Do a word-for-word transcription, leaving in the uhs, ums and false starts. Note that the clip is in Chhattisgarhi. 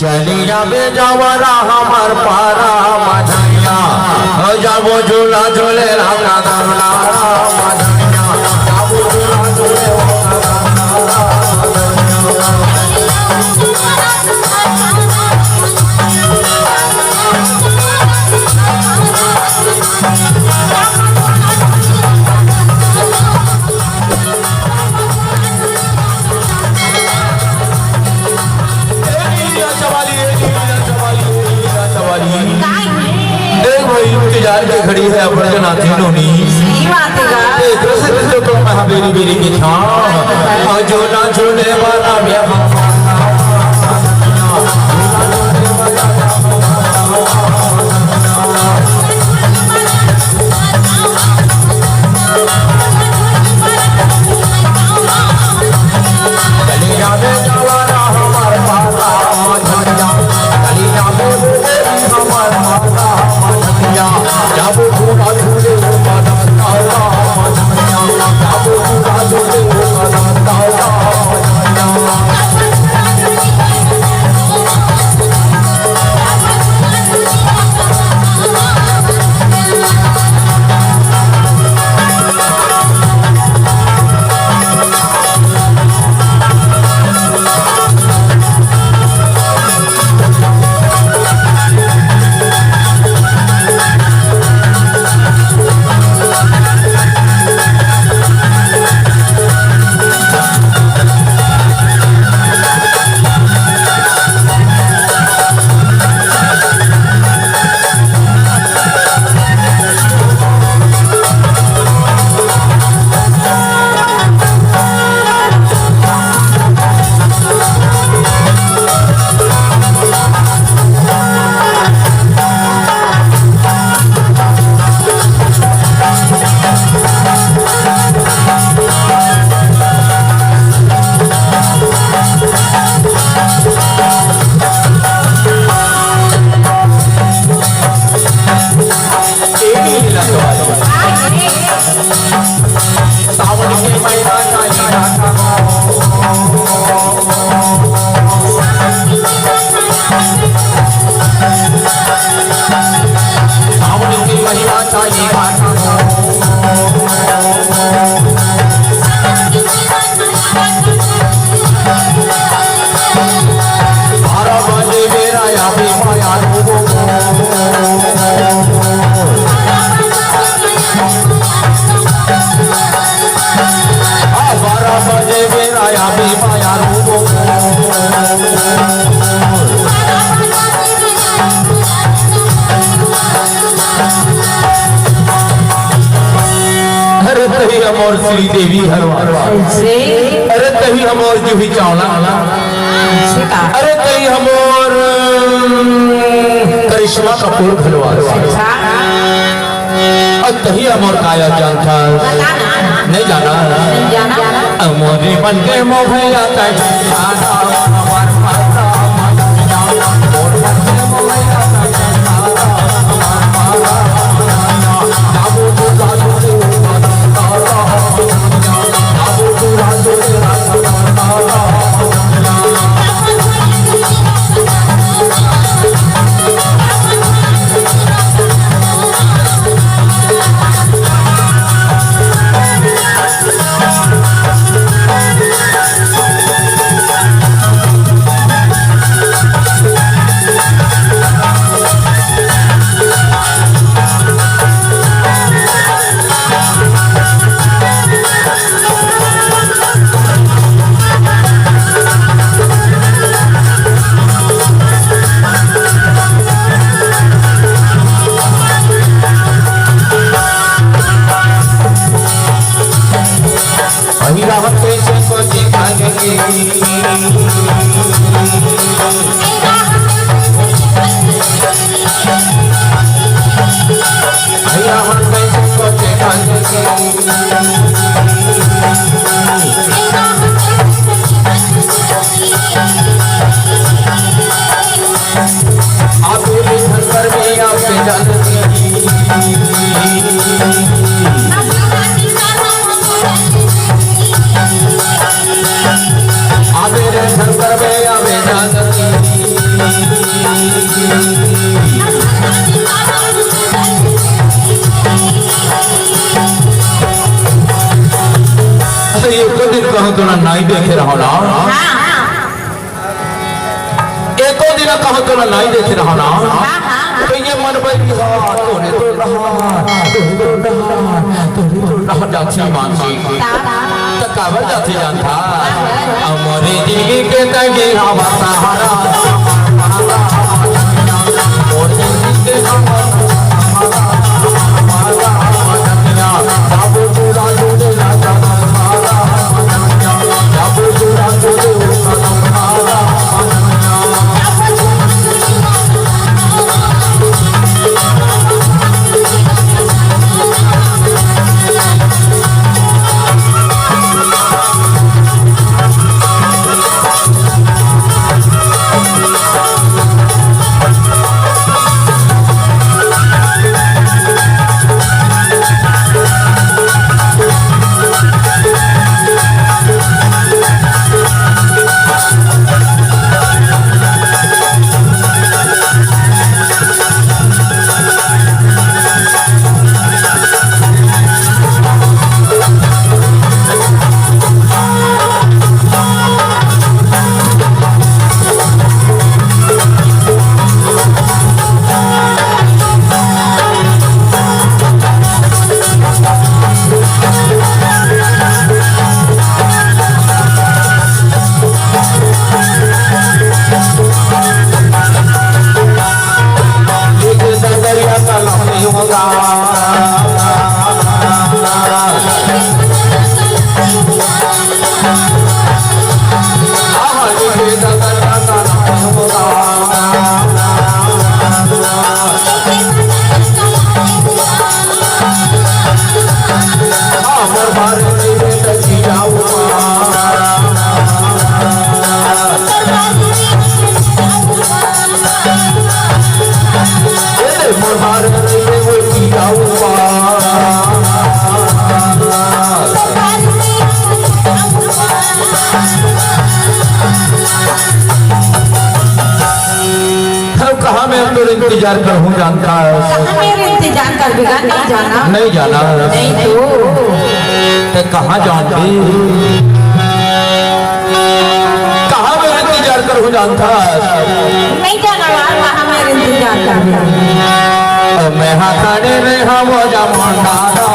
चली जाबे जवरा हमर पारा मधनिया, हो जाबो झूला झूले राधा दाना मधनिया, जाबो झूला झूले राधा दाना मधनिया। देख भाई, इंतजार के खड़ी है अपन जनाती नोनी। सही बात है यार। देख रस तो, तो मैं बेरी बेरी के छा। आ झूला झूले वाला ब्याह। अरे तही हमर श्री देवी हरवा। अरे तही हमर जूही चावला। अरे तही हमर, अम, करिश्मा कपूर घलो। अउ तही हमर काया जानथस। नइ जानस। हमरे मन के मोहया तही। अहि रावत कइसे सोचे भागे। अहि रावत कइसे सोचे भागे। आप मेरे घर पर भी आपके जान। आवे रे घर पर बे आवे जानती। तोला नहीं देखे रहो ना। हाँ, हाँ। एको दिन कहो तोला नहीं देखे रहो ना। हाँ, हाँ, हाँ। तो ये मन भाई, तोरे तो रहा, तोरे तो रहा, तोरे तो रहा जाती मानसी। ता, ता। त काबर जाथे जानथा? हमरे जिनगी के तंगी हवा सहारा। मोर जिनगी के हवा सहारा। बाबू तोरा जोड़े ला सहारा। बाबू तोरा जोड़े ला सहारा। अब कहाँ मैं तोर इंतजार करहूँ जानथा? कहाँ मेरे इंतजार करबे गा? नहीं जाना। नहीं जाना। नहीं तो। ते कहाँ जान बे? कहाँ मेरे इंतजार करहूँ जानथा? नहीं जाना यार, कहाँ मेरे इंतजार करबे गा? ओ मैं हा खड़े रहे हवँ जा मंडारा।